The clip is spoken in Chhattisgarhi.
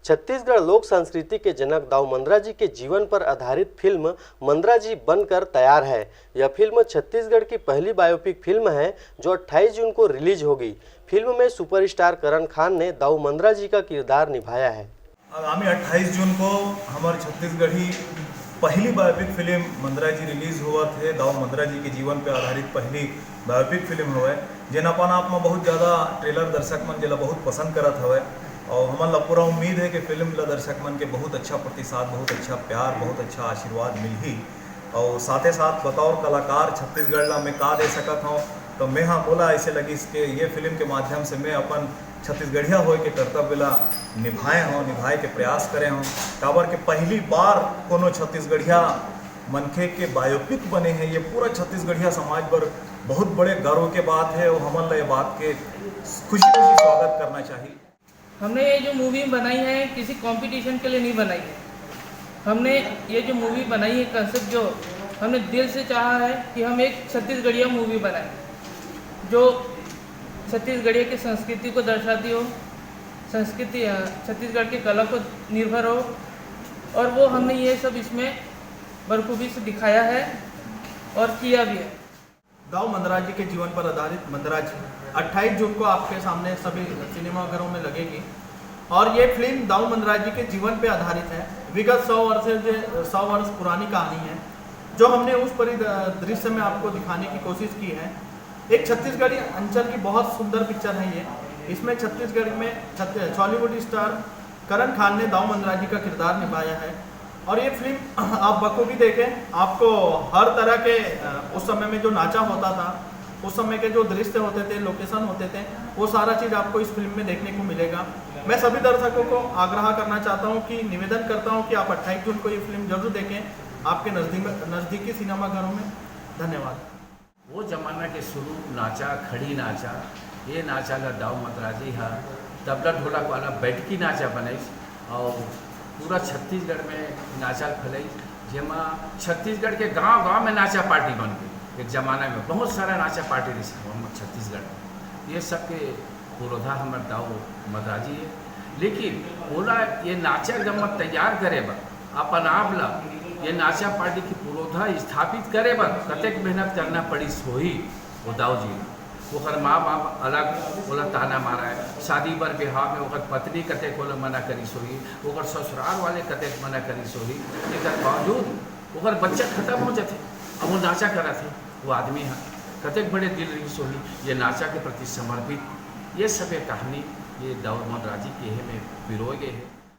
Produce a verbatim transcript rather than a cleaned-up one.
छत्तीसगढ़ लोक संस्कृति के जनक दाऊ मंदरा जी के जीवन पर आधारित फिल्म मंदरा जी बनकर तैयार है। यह फिल्म छत्तीसगढ़ की पहली बायोपिक फिल्म है, जो अट्ठाईस जून को रिलीज होगी। फिल्म में सुपरस्टार करण खान ने दाऊ मंदरा जी का किरदार निभाया है। आगामी अट्ठाईस जून को हमर छत्तीसगढ़ी पहली बायोपिक फिल्म मंदरा जी रिलीज होवत हे। दाऊ मंदरा जी के जीवन पे आधारित पहली बायोपिक फिल्म हवय, जेन अपन आप म बहुत ज़्यादा ट्रेलर दर्शक मन जेला बहुत पसंद करत हवय। और हमन ला पूरा उम्मीद है कि फिल्म ला दर्शक मन के बहुत अच्छा प्रतिसाद, बहुत अच्छा प्यार, बहुत अच्छा आशीर्वाद मिलही। और साथे साथ बतौर कलाकार छत्तीसगढ़ ला मैं का दे सकत हौं, तो मैं हा मोला ऐसे लगिस के ये फिल्म के माध्यम से मैं अपन छत्तीसगढ़िया होए के कर्तव्य ला निभाए हौं, निभाए के प्रयास करे हौं। काबर के पहली बार कोनो छत्तीसगढ़िया मनखे के बायोपिक बने हैं, ये पूरा छत्तीसगढ़िया समाज बर बहुत बड़े गर्व के बात है और हमन ला ये बात के खुशी खुशी स्वागत करना चाहिए। हमने ये जो मूवी बनाई है, किसी कंपटीशन के लिए नहीं बनाई है। हमने ये जो मूवी बनाई है, कॉन्सेप्ट जो हमने दिल से चाहा है कि हम एक छत्तीसगढ़िया मूवी बनाएं, जो छत्तीसगढ़िया की संस्कृति को दर्शाती हो, संस्कृति अ, छत्तीसगढ़ की कला को निर्भर हो, और वो हमने ये सब इसमें बखूबी से दिखाया है और किया भी है। दाऊ मंदरा जी के जीवन पर आधारित मंदरा जी अट्ठाईस जून को आपके सामने सभी सिनेमाघरों में लगेगी। और ये फिल्म दाऊ मंदरा जी के जीवन पर आधारित है। विगत सौ वर्ष से, सौ वर्ष पुरानी कहानी है, जो हमने उस परिदृश्य में आपको दिखाने की कोशिश की है। एक छत्तीसगढ़ी अंचल की बहुत सुंदर पिक्चर है ये। इसमें छत्तीसगढ़ में छत्ती- चॉलीवुड स्टार करण खान ने दाऊ मंदरा जी का किरदार निभाया है। और ये फिल्म आप बखूबी देखें, आपको हर तरह के अ, उस समय में जो नाचा होता था, उस समय के जो दृश्य होते थे, लोकेशन होते थे, वो सारा चीज़ आपको इस फिल्म में देखने को मिलेगा। मैं सभी दर्शकों को आग्रह करना चाहता हूँ कि निवेदन करता हूँ कि आप अट्ठाईस जून को ये फिल्म जरूर देखें आपके नज़दीक नज़दीकी सिनेमाघरों में। धन्यवाद। वो जमाना के शुरू नाचा, खड़ी नाचा, ये नाचा ला दाऊ मंदरा जी हा तबला ढोलक वाला बैठकी नाचा बनइस और पूरा छत्तीसगढ़ में नाचा फैलइस, जेमा छत्तीसगढ़ के गांव गांव में नाचा पार्टी बन गई। एक जमाना में बहुत सारा नाचा पार्टी रहिस हमर छत्तीसगढ़ में। ये सब के पुरोधा हमर दाऊ मंदरा जी है। लेकिन ओला ये नाचा गम्मत तैयार करे बर, अपन आप ला ये नाचा पार्टी के पुरोधा स्थापित करे बर कतेक मेहनत करना पड़िस होही वो दाऊ जी ला। ओकर माँ बाप अलग ओला ताना मारय, शादी बर बिहाव में ओकर पत्नी कतेक ओला मना करिस होही, ओकर ससुराल वाले कतेक मना करिस होही, एकर बावजूद ओकर बच्चा खत्म हो जाथे, अब वो नाचा करत हे। वो आदमी ह कतेक बड़े दिल रहिस होही ये नाचा के प्रति समर्पित। ये सब ये कहानी ये दाऊ मंदरा जी के हे में पिरोय गए हे।